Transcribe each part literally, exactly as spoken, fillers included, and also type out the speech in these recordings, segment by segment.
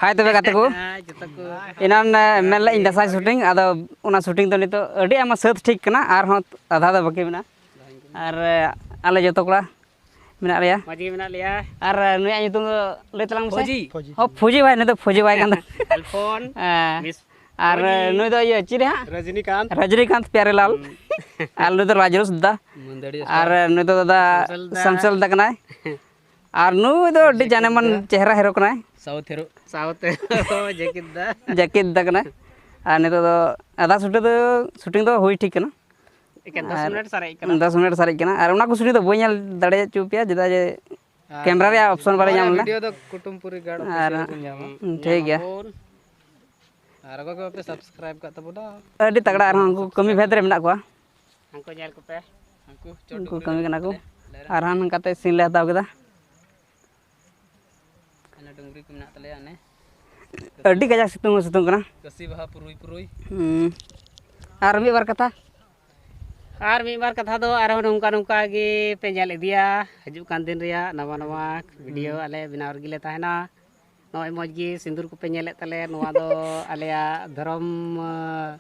ᱦᱟᱭ ᱛᱚᱵᱮ ᱜᱟᱛᱮ ᱠᱚ᱾ ᱦᱮᱸ, ᱡᱚᱛᱚ ᱠᱚ᱾ ᱮᱱᱟᱱ ᱮ, ᱢᱮᱱ ᱞᱮᱫ ᱤᱧ ᱫᱟᱸᱥᱟᱭ ᱥᱩᱴᱤᱝ, ᱟᱫᱚ ᱚᱱᱟ ᱥᱩᱴᱤᱝ ᱫᱚ ᱱᱤᱛᱚᱜ ᱟᱹᱰᱤ ᱟᱭᱢᱟ ᱥᱟᱹᱛ ᱴᱷᱤᱠ ᱠᱟᱱᱟ, ᱟᱨᱦᱚᱸ ᱟᱫᱷᱟ ᱫᱚ ᱵᱟᱹᱠᱤ ᱢᱮᱱᱟᱜᱼᱟ᱾ ᱟᱨ ᱮ, ᱟᱞᱮ ᱡᱚᱛᱚ ᱠᱚᱲᱟ ᱢᱮᱱᱟᱜ ᱞᱮᱭᱟ᱾ ᱢᱚᱡᱽ ᱜᱮ ᱢᱮᱱᱟᱜ ᱞᱮᱭᱟ᱾ ᱟᱨ ᱮ, ᱱᱩᱭᱟᱜ ᱧᱩᱛᱩᱢ ᱫᱚ ᱞᱟᱹᱭ ᱛᱟᱞᱟᱝ ᱢᱮᱥᱮ᱾ ᱯᱷᱚᱡᱤ᱾ ᱦᱚᱸ, ᱯᱷᱚᱡᱤ ᱵᱷᱟᱭ, ᱱᱩᱭ ᱫᱚ ᱯᱷᱚᱡᱤ ᱵᱷᱟᱭ ᱠᱟᱱ ᱫᱚ᱾ ᱟᱞᱯᱷᱚᱱ, ᱮ, ᱢᱤᱥ ᱟᱨ ᱯᱷᱚᱡᱤ᱾ ᱱᱩᱭ ᱫᱚ ᱤᱭᱟᱹ ᱪᱤᱞᱤ ᱦᱟᱸᱜ? ᱨᱟᱡᱽᱱᱤᱠᱟᱱᱛ᱾ ᱨᱟᱡᱽᱱᱤᱠᱟᱱᱛ ᱯᱭᱟᱨᱮᱞᱟᱞ᱾ ᱦᱩᱸ᱾ ᱟᱨ ᱱᱩᱭ ᱫᱚ ᱨᱟᱡᱽᱨᱩᱥ ᱫᱟ᱾ ᱢᱩᱱᱫᱟᱹᱲᱤ ᱟᱨ ᱥᱴᱟᱨ᱾ ᱱᱩᱭ ᱫᱚ ᱫᱟᱫᱟ ᱥᱟᱢᱥᱮᱞ ᱫᱟ᱾ ᱥᱟᱢᱥᱮᱞ ᱫᱟ ᱠᱟᱱᱟᱭ᱾ ᱟᱨ ᱱᱩᱭ ᱫᱚ ᱟᱹᱰᱤ ᱡᱟᱹᱠᱤ ᱡᱟᱱᱮᱢᱟᱱ ᱫᱟ᱾ ᱪᱮᱦᱨᱟ ᱦᱮᱨᱳ ᱠᱟᱱᱟᱭ᱾ ᱥᱟᱣᱩᱛᱷ ᱦᱮᱨᱳ᱾ ᱥᱟᱣᱩᱛᱷ ᱦᱮᱨᱳ, ᱡᱟᱹᱠᱤ ᱫᱟ᱾ ᱡᱟᱹᱠᱤ ᱫᱟ ᱠᱟᱱᱟᱭ᱾ ᱟᱨ ᱱᱤᱛᱚᱜ ᱫᱚ ᱟᱫᱷᱟ ᱥᱩᱴᱤᱝ ᱫᱚ, ᱥᱩᱴᱤᱝ ᱫᱚ ᱦᱩᱭ ᱴᱷᱤᱠ ᱠᱟᱱᱟ᱾ ᱮᱠᱮᱱ ᱫᱚᱥ ᱟᱨ ᱢᱤᱱᱤᱴ ᱥᱟᱨᱮᱡ ᱠᱟᱱᱟ᱾ ᱫᱚᱥ ᱢᱤᱱᱤᱴ ᱥᱟᱨᱮᱡ ᱠᱟᱱᱟ᱾ ᱟᱨ ᱚᱱᱟ ᱠᱚ ᱥᱩᱴᱤᱝ ᱫᱚ ᱵᱟᱹᱧ ᱧᱮᱞ ᱫᱟᱲᱮ ᱦᱚᱪᱚ ᱯᱮᱭᱟ, ᱪᱮᱫᱟᱜ ᱡᱮ ᱟᱨ ᱠᱮᱢᱨᱟ ᱨᱮᱭᱟᱜ ᱚᱯᱥᱚᱱ ᱵᱟᱞᱮ ᱱᱚᱣᱟ ᱧᱟᱢ ᱞᱮᱫᱟ᱾ ᱵᱷᱤᱰᱤᱭᱳ ᱫᱚ ᱠᱩᱴᱩᱢ ᱯᱩᱨᱤ ᱜᱟᱲ ᱟᱨ ᱚᱯᱷᱤᱥᱤᱭᱟᱞ ᱵᱚᱱ ᱧᱟᱢᱟ᱾ ᱦᱩᱸ, ᱴᱷᱤᱠ ᱜᱮᱭᱟ᱾ ᱧᱟᱢᱟᱵᱚᱱ᱾ ᱟᱨ ᱚᱠᱚᱭ ᱠᱚ ᱵᱟᱯᱮ ᱥᱟᱵᱥᱠᱨᱟᱭᱤᱵ ᱠᱟᱜ ᱛᱟᱵᱚᱱᱟ, ᱟᱹᱰᱤ ᱛᱟᱜᱲᱟ ᱟᱨᱦᱚᱸ ᱩᱱᱠᱩ ᱠᱟᱹᱢᱤ ᱵᱷᱮᱫ ᱨᱮ ᱢᱮᱱᱟᱜ ᱠᱚᱣᱟ᱾ ᱦᱟᱱᱠᱩ ᱧᱮᱞ ᱠᱚᱯᱮ᱾ ᱦᱟᱱᱠᱩ ᱪᱚ ᱩᱱᱠᱩ ᱰᱩᱝᱨᱤ ᱠᱟᱹᱢᱤ ᱨᱮ ᱠᱟᱱᱟ ᱢᱮᱱᱟᱜ ᱠᱚ᱾ ᱛᱟᱞᱮᱭᱟ, ᱟᱞᱮ ᱨᱮᱱ᱾ ᱟᱨ ᱦᱟᱱ ᱠᱟᱛᱮ ᱥᱤᱱ ᱞᱮ ᱦᱟᱛᱟᱣ ᱠᱮᱫᱟ᱾ ᱦᱟᱱᱮ ᱰᱩᱝᱨᱤ ᱠᱚ ᱢᱮᱱᱟᱜ ᱛᱟᱞᱮᱭᱟ, ᱦᱟᱱᱮ᱾ ᱟᱹᱰᱤ ᱠᱟᱡᱟᱠ ᱥᱤᱛᱩᱝ ᱦᱚᱸ ᱥᱤᱛᱩᱝ ᱠᱟᱱᱟ᱾ ᱠᱟᱹᱥᱤ ᱵᱟᱦᱟ ᱯᱩᱨᱩᱭ ᱯᱩᱨᱩᱭ᱾ ᱦᱩᱸ᱾ ᱟᱨ ᱢᱤᱫ ᱵᱟᱨ ᱠᱟᱛᱷᱟ᱾ ᱟᱨ ᱢᱤᱫ ᱵᱟᱨ ᱠᱟᱛᱷᱟ ᱫᱚ ᱟᱨᱦᱚᱸ ᱱᱚᱝᱠᱟ, ᱱᱚᱝᱠᱟ ᱜᱮ ᱯᱮ ᱧᱮᱞ ᱤᱫᱤᱭᱟ ᱦᱤᱡᱩᱜ ᱠᱟᱱ ᱫᱤᱱ ᱨᱮᱭᱟᱜ ᱱᱟᱣᱟ, ᱱᱟᱣᱟ ᱵᱷᱤᱰᱤᱭᱳ ᱦᱩᱸ᱾ ᱟᱞᱮ ᱵᱮᱱᱟᱣ ᱨᱮᱜᱮ ᱞᱮ ᱛᱟᱦᱮᱱᱟ᱾ ᱱᱚᱜᱼᱚᱭ ᱢᱚᱡᱽ ᱜᱮ ᱥᱤᱸᱫᱩᱨ ᱠᱚᱯᱮ ᱧᱮᱞᱮᱫ ᱛᱟᱞᱮ, ᱱᱚᱣᱟ ᱫᱚ ᱟᱞᱮᱭᱟᱜ ᱫᱷᱚᱨᱚᱢ, ᱟᱸ,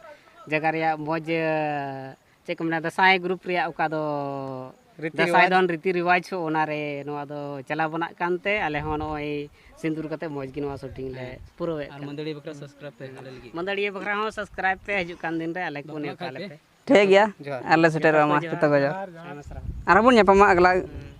ᱡᱟᱭᱜᱟ ᱨᱮᱭᱟᱜ ᱢᱚᱡᱽ, ᱟᱸ, ᱪᱮᱫ ᱠᱚ ᱢᱮᱱᱟ, ᱫᱟᱸᱥᱟᱭ ᱜᱨᱩᱯ ᱨᱮᱭᱟᱜ ᱚᱠᱟ ᱫᱚ ᱨᱤᱛᱤ ᱫᱟᱸᱥᱟᱭ ᱨᱮᱣᱟᱡᱽ᱾ ᱫᱚᱱ ᱨᱤᱛᱤ ᱨᱮᱣᱟᱡᱽ ᱦᱚᱸ ᱚᱱᱟ ᱨᱮ ᱱᱚᱣᱟ ᱫᱚ ᱪᱟᱞᱟᱣ ᱵᱚᱱᱟᱜ ᱠᱟᱱᱛᱮ ᱟᱞᱮ ᱦᱚᱸ ᱱᱚᱜᱼᱚᱭ ᱥᱤᱸᱫᱩᱨ ᱠᱟᱛᱮ ᱢᱚᱡᱽ ᱜᱮ ᱱᱚᱣᱟ ᱥᱩᱴᱤᱝ ᱞᱮ ᱦᱮᱸ᱾ ᱯᱩᱨᱟᱹᱣᱮᱫ ᱟᱨ ᱠᱟᱱᱟ᱾ ᱢᱟᱹᱫᱟᱹᱲᱤᱭᱟᱹ ᱵᱟᱠᱷᱨᱟ ᱥᱟᱵᱥᱠᱨᱟᱭᱤᱵ ᱯᱮ ᱟᱞᱮ ᱞᱟᱹᱜᱤᱫ᱾ ᱢᱟᱹᱫᱟᱹᱲᱤᱭᱟᱹ ᱵᱟᱠᱷᱨᱟ ᱦᱚᱸ ᱥᱟᱵᱥᱠᱨᱟᱭᱤᱵ ᱯᱮ, ᱦᱤᱡᱩᱜ ᱠᱟᱱ ᱫᱤᱱ ᱨᱮ ᱟᱞᱮ ᱠᱚ ᱵᱟᱯᱞᱟ ᱱᱮᱣᱛᱟ ᱠᱷᱟᱡ ᱞᱮᱯᱮ᱾ ᱯᱮ᱾ ᱴᱷᱤᱠ ᱜᱮᱭᱟ, ᱡᱚᱦᱟᱨ᱾ ᱟᱞᱮ ᱥᱮᱴᱮᱨᱚᱜᱼᱟ ᱢᱟ ᱡᱚᱛᱚ ᱠᱚ ᱡᱚᱦᱟᱨ᱾ ᱟᱭᱢᱟ ᱥᱟᱨᱦᱟᱣ᱾ ᱟᱨᱦᱚᱸ ᱵᱚᱱ ᱧᱟᱯᱟᱢᱟ ᱟᱜᱽᱞᱟ ᱦᱩᱸ᱾